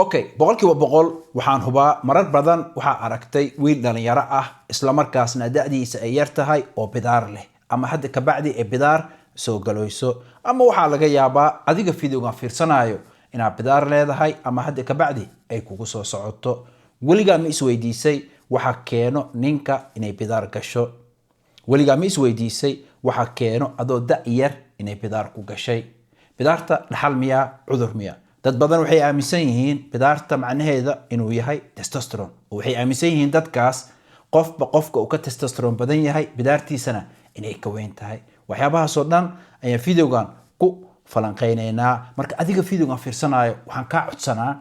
Okay, 100% waxaan hubaa marar badan waxaa aragtay wiil dhalinyaro ah, islamarkaasna da'diisa ay yar tahay oo bidaar leh, ama hadda kabacdi ay bidaar soo galoyso, ama waxaa laga yaabaa adiga videogan fiirsanayo inaad bidaar leedahay ama hadda kabacdi ay kugu soo socoto. Weligaa ma isweydiisay waxa keeno ninka inay bidaar gasho? Weligaa ma isweydiisay waxa keeno adoo da' yar inay bidaar ku gashay? Bidaarta dhaxal miyaa, cudur miya? Dad badan waxay aaminsan yihiin bidaarta macnaheeda inuu yahay testosterone, oo waxay aaminsan yihiin dadkaas qofba qofka uu ka testosterone badan yahay bidaartiisana inay ka weyn tahay. Waxyaabahaasoo dhan ayaan videogan ku falanqeyneynaa. Marka adiga videogan fiirsanayo, waxaan kaa codsanaa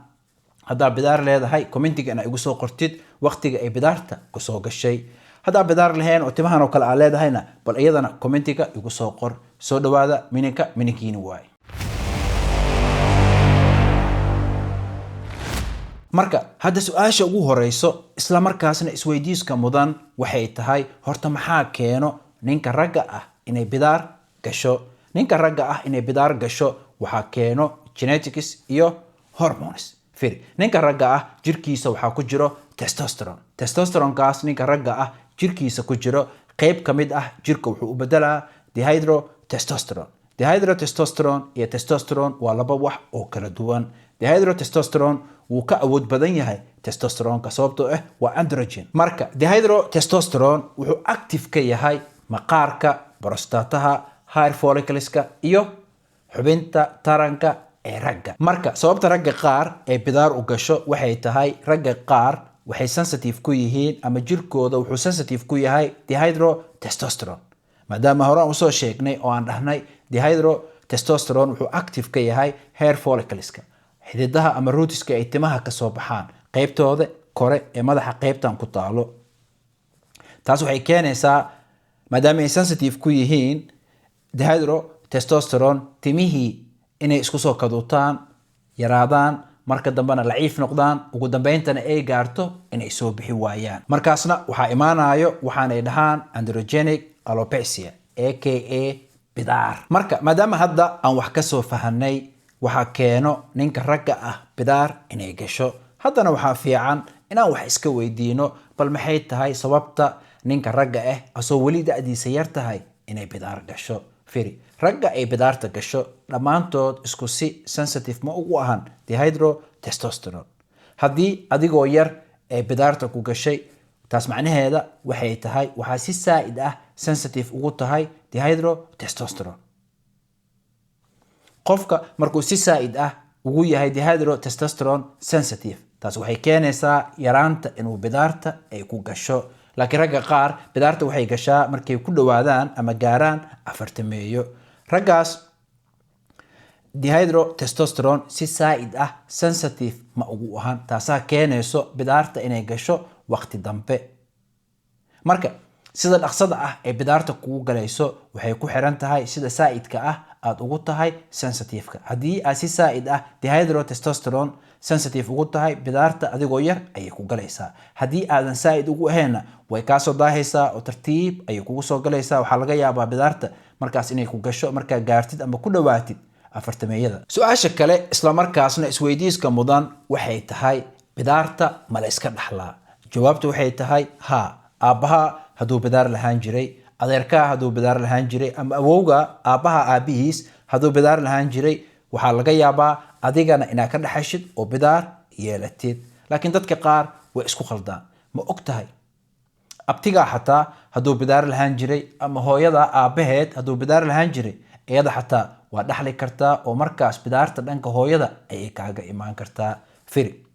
haddaa bidaar leedahay commentiga inaa igu soo qortid waqtiga ay bidaarta kusoo gashay. Haddaa bidaar lahayn oo timahan oo kale aa leedahayna, bal iyadana commentiga igu soo qor. Soo dhawaada, mininka mininkiini waay. Marka hadda su-aasha ugu horeyso, isla markaasna isweydiiska mudan, waxay tahay: horta maxaa keeno ninka ragga ah inay bidaar gasho? Ninka ragga ah inay bidaar gasho waxaa keeno genetics iyo hormones. Fir, ninka ragga ah jirkiisa waxaa ku jiro testosterone. Testosteronekaas ninka ragga ah jirkiisa ku jiro, qeyb ka mid ah jirka wuxuu u bedelaa dihydrotestosterone. Dihydrotestosterone iyo testosterone waa laba wax oo kala duwan. Dihydrotestosterone wuu ka awood badan yahay testosteronka, sababtoo ah waa androgen. Marka dihydrotestosterone wuxuu active ka yahay maqaarka, prostataha, hair follicleska iyo xubinta taranka ee ragga. Marka sababta ragga qaar ee bidaar u gasho waxay tahay ragga qaar waxay sensitive ku yihiin ama jirkooda wuxuu sensitive ku yahay dihydrotestosterone, maadaama hore aan usoo sheegnay oo aan dhahnay dihydrotestosterone wuxuu active ka yahay hair follicleska, xididaha ama rootska ay timaha kasoo baxaan qeybtooda kore ee madaxa qeybtan ku taalo. Taas waxay keenaysaa, maadaama ay sensitive ku yihiin dihydrotestosterone, timihii inay isku soo kaduutaan, yaraadaan, marka dambena laciif noqdaan, ugu dambeyntana ay gaarto inay soo bixi waayaan. Markaasna waxaa imaanayo waxaanay dhahaan androgenic alopecia, aka bidaar. Marka maadaama hadda aan wax kasoo fahanay waxaa keeno ninka ragga ah bidaar inay gasho, haddana waxaa fiican inaan wax iska weydiino bal maxay tahay sababta ninka ragga ah asoo weli da'diisa yar tahay inay bidaar gasho. Firi, ragga ay bidaarta gasho dhammaantood isku si sensitive ma ugu ahan dihydrotestosterone. Haddii adigoo yar ee bidaarta ku gashay, taas macnaheeda waxay tahay waxaa si saa'id ah sensitive ugu tahay dihydrotestosterone. Qofka markuu si saa'id ah ugu yahay dihydrotestosterone sensitive, taas waxay keenaysaa yaraanta inuu bidaarta ay ku gasho. Laakiin ragga qaar bidaarta waxay gashaa markay ku dhowaadaan ama gaaraan 40-meeyo. Raggaas dihydrotestosterone si saa'id ah sensitive ma ugu ahan, taasaa keenayso bidaarta inay gasho waqti dambe. Marka sida dhaqsada ah ee bidaarta kugu galayso waxay ku xiran tahay sida saa'idka ah aada ugu tahay sensitiveka. Haddii aad si saa'id ah dihydrotestosterone sensitive ugu tahay, bidaarta adigoo yar ayay ku galaysaa. Haddii aadan saa'id ugu ahaynna, way kaasoo daahaysaa oo tartiib ayay kugu soo galaysaa. Waxaa laga yaabaa bidaarta markaas inay ku gasho markaa gaartid ama ku dhowaatid 40-meeyada. Su-aasha kale, islamarkaasna isweydiiska mudan, waxay tahay: bidaarta ma la iska dhaxlaa? Jawaabtu waxay tahay haa. Aabbaha hadduu bidaar lahaan jiray, adeerkaa hadduu bidaar lahaan jiray, ama awowga aabbaha aabbihiis hadduu bidaar lahaan jiray, waxaa laga yaabaa adigana inaad ka dhaxashid oo bidaar yeelatid. Laakiin dadka qaar way isku khaldaan. Ma og tahay abtigaa xataa hadduu bidaar lahaan jiray ama hooyada aabbaheed hadduu bidaar lahaan jiray, iyada xataa waa dhaxli kartaa, oo markaas bidaarta dhanka hooyada ayay kaaga imaan kartaa? Firi,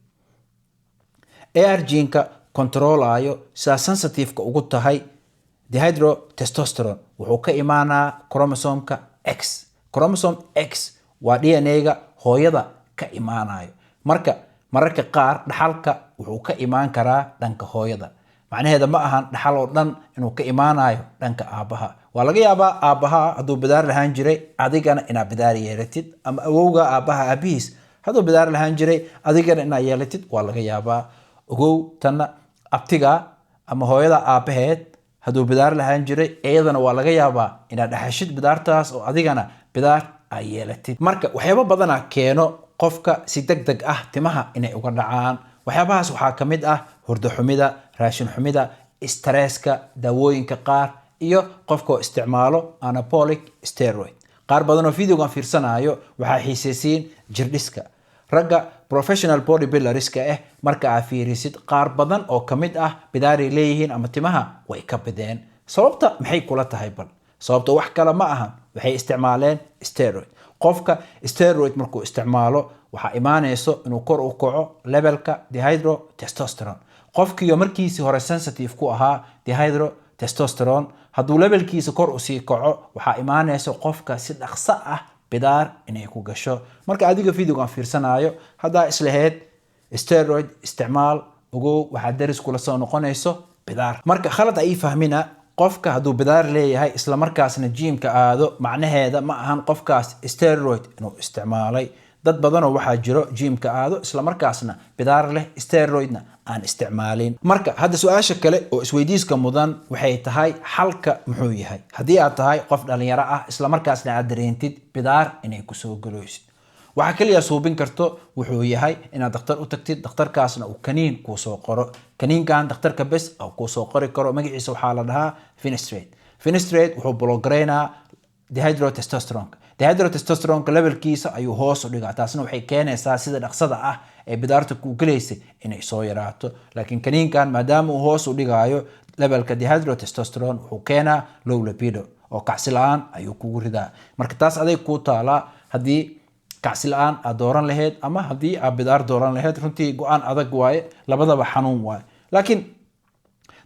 AR geneka controlayo sidaa sensitiveka ugu tahay dihydrotestosterone wuxuu ka imaanaa chromosomka X. Chromosome X waa DNA-ga hooyada ka imaanayo. Marka mararka qaar dhaxalka wuxuu ka imaan karaa dhanka hooyada. Macnaheeda ma ahan dhaxal oo dhan inuu ka imaanayo dhanka aabbaha. Waa laga yaabaa aabbaha hadduu bidaar lahaan jiray adigana inaad bidaar yeelatid, ama awowga aabbaha aabihiis hadduu bidaar lahaan jiray adigana inaad yeelatid waa laga yaabaa. Ogow tanna, abtiga ama hooyada aabbaheed hadduu bidaar lahaan jiray, iyadana waa laga yaabaa inaad dhaxashid bidaartaas oo adigana bidaar ay yeelatid. Marka waxyaabo badanaa keeno qofka qofka si deg deg ah timaha inay uga dhacaan. Waxyaabahaas waxaa ka mid ah hurdo xumida, raashin xumida, stresska, daawooyinka qaar iyo qofka oo isticmaalo anabolic steroid. Qaar badan oo videogan fiirsanayo waxaa xiisaysiin jirdhiska. Ragga professional bodybuilderska ah marka aad fiirisid, qaar badan oo ka mid ah bidaaray leeyihiin ama timaha way ka bideen. Sababta maxay kula tahay? Bal sababta wax kale ma ahan, waxay isticmaaleen steroid. Qofka steroid markuu isticmaalo, waxaa imaanayso inuu kor u kaco levelka dihydrotestosterone. Qofkiiyo markiisii hore sensitive ku ahaa dihydrotestosterone, hadduu levelkiisa kor usii kaco, waxaa imaanaysa qofka si dhaqso ah bidaar inay ku gasho. Marka adiga videogan fiirsanayo, haddaa islahayd steroid isticmaal, ogow waxaa daris kula soo noqonayso bidaar. Marka khalad ay fahmina, qofka hadduu bidaar leeyahay isla markaasna gymka aado, macnaheeda ma ahan qofkaas steroid inuu isticmaalay. Dad badanoo waxaa jiro gymka aado, isla markaasna bidaar leh, steroidna aan isticmaalin. Marka hadda su-aasha kale oo isweydiiska mudan waxay tahay, xalka muxuu yahay haddii aad tahay qof dhalinyaro ah, isla markaasna aad dareentid bidaar inay kusoo galoysid? Waxaa keliya suubin karto wuxuu yahay inaad dhakhtar u tagtid, dhakhtarkaasna uu kaniin kuu soo qoro. Kaniinkan dhakhtarka bes oo kuu soo qori karo, magaciisa waxaa la dhahaa Finasteride. Finasteride wuxuu block gareynaa dihydrotestosteronka. Dihydrotestosteronka levelkiisa ayuu hoos u dhigaa. Taasna waxay keenaysaa sida dhaqsada ah ee bidaarta kuu gelaysay inay soo yaraato. Laakiin kaniinkan maadaama uu hoos u dhigaayo levelka dihydrotestosterone, wuxuu keenaa low libido oo kacsi la-aan ayuu kugu ridaa. Marka taas aday kuu taalaa, haddii kacsi la-aan aad dooran lahayd ama haddii aad bidaar dooran lahayd. Runtii go-aan adag waaye, labadaba xanuun waaye. Laakiin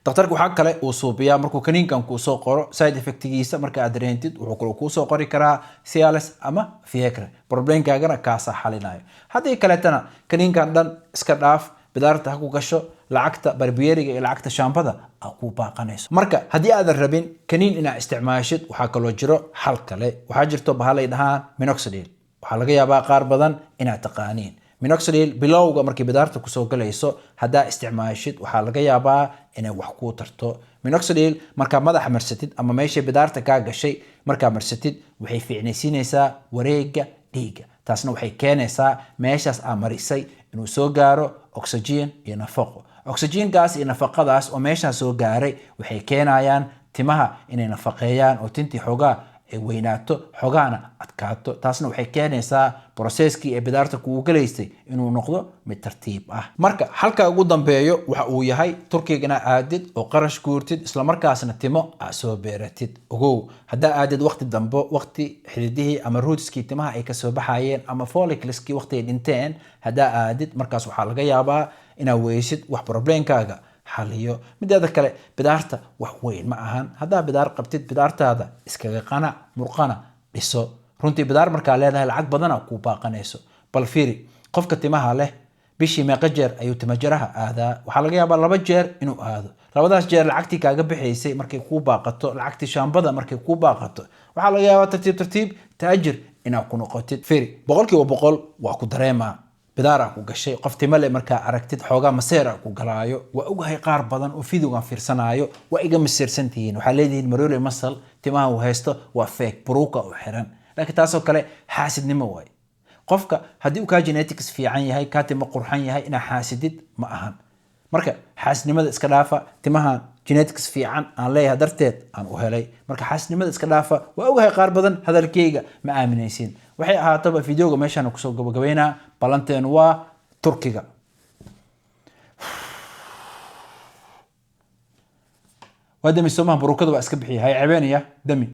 daktarka waxaa kale uu suubiyaa, markuu kaniinkan kuu soo qoro, side effectgiisa marka aad dareentid, wuxuu kaloo kuu soo qori karaa Cialis ama Viagra. Problemkaagana kaasaa xalinayo. Haddii kaleetana kaniinkan dhan iska dhaaf, bidaarta ha ku gasho, lacagta barbieriga iyo lacagta shaambada aa kuu baaqanayso. Marka haddii aadan rabin kaniin inaad isticmaashid, waxaa kaloo jiro xal kale. Waxaa jirto bahalay dhahaan minoxidil. Waxaa laga yaabaa qaar badan inaad taqaaniin minoxidil. Bilowga markii bidaarta kusoo galayso haddaa isticmaashid, waxaa laga yaabaa inay wax kuu tarto. Minoxidil markaa madaxa marsatid ama meeshay bidaarta kaa gashay markaa marsatid, waxay fiicnaysiinaysaa wareega dhiigga. Taasna waxay keenaysaa meeshaas aa marisay inuu soo gaaro oxygen iyo nafaqo. Oxygenkaas iyo nafaqadaas oo meeshaas soo gaaray waxay keenayaan timaha inay nafaqeeyaan oo tintii xoogaa ay weynaato, xogaana adkaato. Taasna waxay keenaysaa processkii ee bidaarta kugu galaysay inuu noqdo mid tartiib ah. Marka xalka ugu dambeeyo waxa uu yahay Turkigana aadid oo qarash guurtid, islamarkaasna timo aad soo beeratid. Ogow, haddaa aadid waqti dambo, waqti xididihii ama rootskii timaha ay kasoo baxayeen ama follicleskii waqti ay dhinteen haddaa aadid, markaas waxaa laga yaabaa inaad weysid wax problemkaaga xaliyo. Mideeda kale, bidaarta wax weyn ma ahan. Haddaa bidaar qabtid, bidaartaada iskaga qanac, murqana dhiso. Runtii bidaar markaa leedahay, lacag badana kuu baaqanayso. Bal fiiri, qofka timaha leh bishii meeqa jeer ayuu timajaraha aadaa? Waxaa laga yaabaa 2 jeer inuu aado. Labadaas jeer lacagtii kaaga bixaysay markay kuu baaqato, lacagtii shaambada markay kuu baaqato, waxaa laga yaabaa tartiib tartiib taajir inaad ku noqotid. Fiiri, 100% waa ku dareemaa bidaaraa ku gashay. Qof timale markaa aragtid, xoogaa maseera ku galaayo. Waa ogahay qaar badan oo videogan fiirsanaayo waa iga maseersan tihiin. Waxaa leedihiin, "Maroole Masal timaha uu haysto waa fake, buruuka u xiran." Laakiin taasoo kale xaasidnimo waaye. Qofka haddii uu kaa genetics fiican yahay, kaa timo qurxan yahay, inaa xaasidid ma ahan. Marka xaasidnimada iska dhaafa. Timahan genetics fiican aan leeyahay darteed aan u helay. Marka xaasidnimada iska dhaafa. Waa ogahay qaar badan hadalkeyga ma aaminaysiin. Waxay ahaataba, videoga meeshaan kusoo gabagabeynaa. Ballanteenu waa Turkiga. Waa dami soomaha, baruukada waa iska bixiya, hay cebeenaya dami.